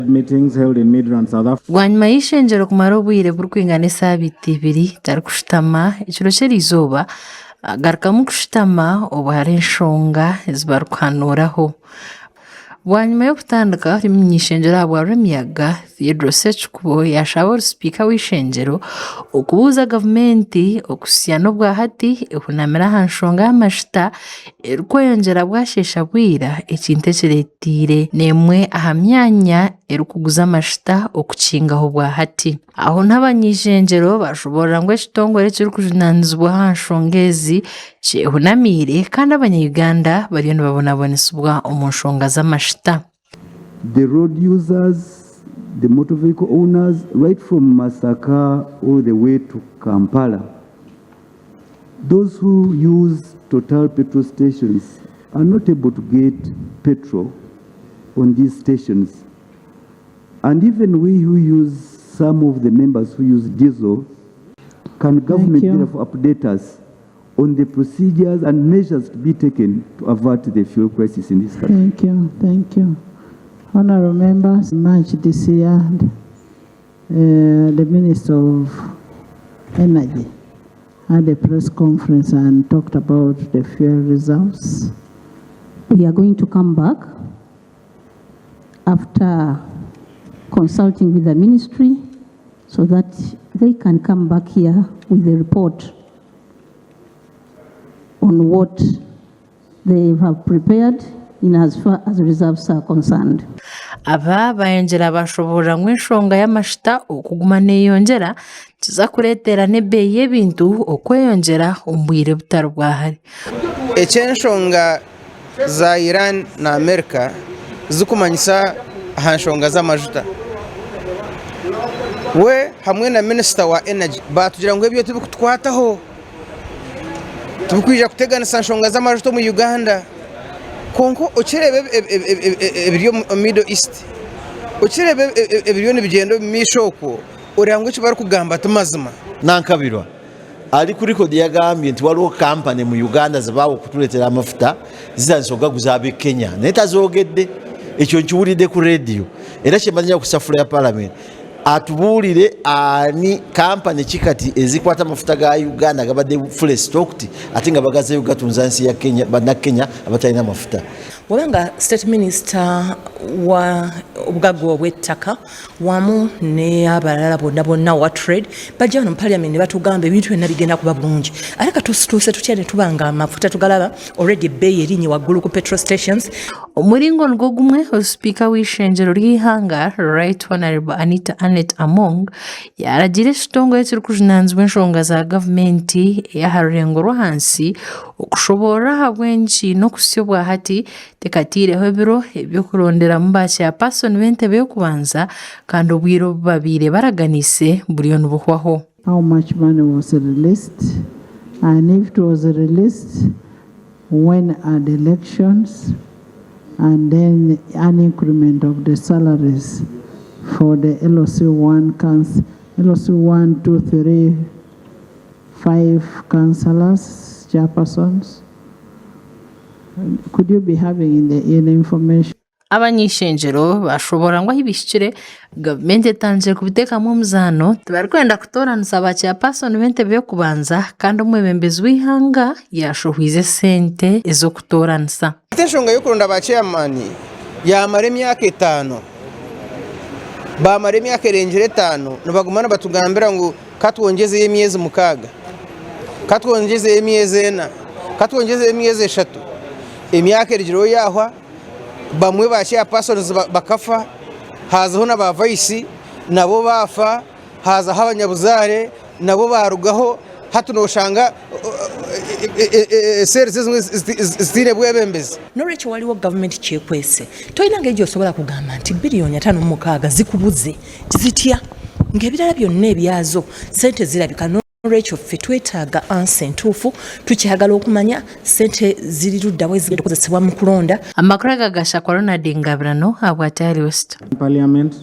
meetings held in Midrand, South Africa. Bwanyima y'eishengyero kumara obwire burikwingana esaabiiti ibiri tarikushutama, ekiro ky'erizooba agarukamu kushutama obu hariho enshonga ezi barikuhanuuraho. Bwanyima y'okutandika omuny'eishengyero ahabwa Rwemiyaga, Theodore Ssekikubo yaashaba ori sipiika w'eishengyero okubuuza gavumenti okuhitsya n'obwahati ehunamire aha nshonga y'amajuta erikweyongyera bwasheesha bwira ekintu ekireeteire n'emwe aha myanya erikuguza amajuta okukingaho obwahati. Aho niho abany'eishengyero baashoboorora ngu ekitongore ekirikujunaanizibwa aha nshonga ezi kyehunamiire kandi abanya-Uganda bariyo nibabonabonesibwa omu nshonga z'amajuta. The road users, the motor vehicle owners right from Masaka all the way to Kampala, those who use Total petrol stations are not able to get petrol on these stations. And even we who use, some of the members who use diesel, can government you. therefore update us on the procedures and measures to be taken to avert the fuel crisis in this country? Thank you, thank you. Honorable members, March this year, the Minister of Energy had a press conference and talked about the fuel reserves. We are going to come back after consulting with the ministry so that they can come back here with a report on what they have prepared in as far as reserves are concerned. Aba bayongyera bashoboorora ngu enshonga y'amajuta okuguma neyongyera nikiza kureetera n'ebeeyi y'ebintu okweyongyera omu bwire butari bwa hare. Eky'enshonga za Iran na Amerika zirikumanyisa aha nshonga z'amajuta. We hamwe na minisita wa Energy baatugira ngu ebyo tibirikutukwataho, tibirikwija kuteganisa nshonga z'amajuta omu Uganda. Kwonka okireeba ebiri omu Middle East, okireeba ebiriyo nibigyenda omu maisho okwo, oreeba ngu eki barikugamba ti mazima. Nankabirwa ari ku record yagambye nti waliwo kampani mu Uganda zebaawa okutuletera amafuta zitandise okugaguza abe Kenya naye tazogedde ekyo nkiwulidde ku radio era kyembadde njagala ku safula ya parliament atubuulire ani kampani ki kati ezikwata amafuta ga Uganda gabadde fully stocked ate nga bagazeyo gatunza nsi ya Kenya banna Kenya abatalina mafuta. Bw'oba nga State Minister wa obugagga obw'ettaka wamu n'abalala bonna bonna owa trade bajja wano mu parliament ne batugamba ebintu byonna bigenda kuba bulungi ate katutuuse tutya ne tuba nga amafuta tugalaba already ebbeeyi erinye waggulu ku petrol stations. Omuringo nigwo gumwe, Sipiika w'eishengyero ry'eihanga, Right Honourable Anita Annet Among yaaragiira ekitongore ekirikujunaanizibwa enshonga za gavumenti ey'aha rurengo rw'ahansi okushoboorora ahabw'enki n'okuhitsya obwahati tekataireho ebiro eby'okuronderamu ba chairperson b'entebe y'okubanza kandi obwire obu babaire baraganiise buriyo nibuhwaho. How much money was released and if it was released when are the elections and then an increment of the salaries for the LC1 council, LC1, 2, 3, 5 councillors, chairpersons. Could you be having in the in information? Abany'eishengyero baashoboorora ngu ahu bihikire, gavumenti etandikire kubiteekamu omuzaano, tibarikwenda kutooranisa ba chairperson b'entebe y'okubanza kandi omwebembezi w'eihanga yaashohwize esente ez'okutooranisa. Hati enshonga y'okuronda ba chairman yaamara emyaka etaano, baamara emyaka erengire etaano nibaguma nibatugambira ngu ka twongyezeyo emyezi mukaaga, ka twongyezeyo emyezi ena, ka twongyezeyo emyezi eshatu, emyaka erigireho yaahwa. Bamwe ba chairpersons bakafa, haazaho na ba vice nabo baafa, haazaho abanyabuzaare nabo baarugaho, hati nooshanga cells ezimwe zitaine bwebembezi. N'olwekyo waliwo gavumenti kyekwese. Tolina ngeri gy'osobola kugamba nti biliyoni 56 zikubuze zitya ng'ebirala byonna ebyazo ssente zirabika. N'olwekyo ffe twetaaga ansa entuufu, tukyagala okumanya ssente ziri ludda wa ezigenda okukozesebwa mu kulonda. Amakuru aga gashakwa Ronald Ngabirano ahabwa Daily West. Parliament.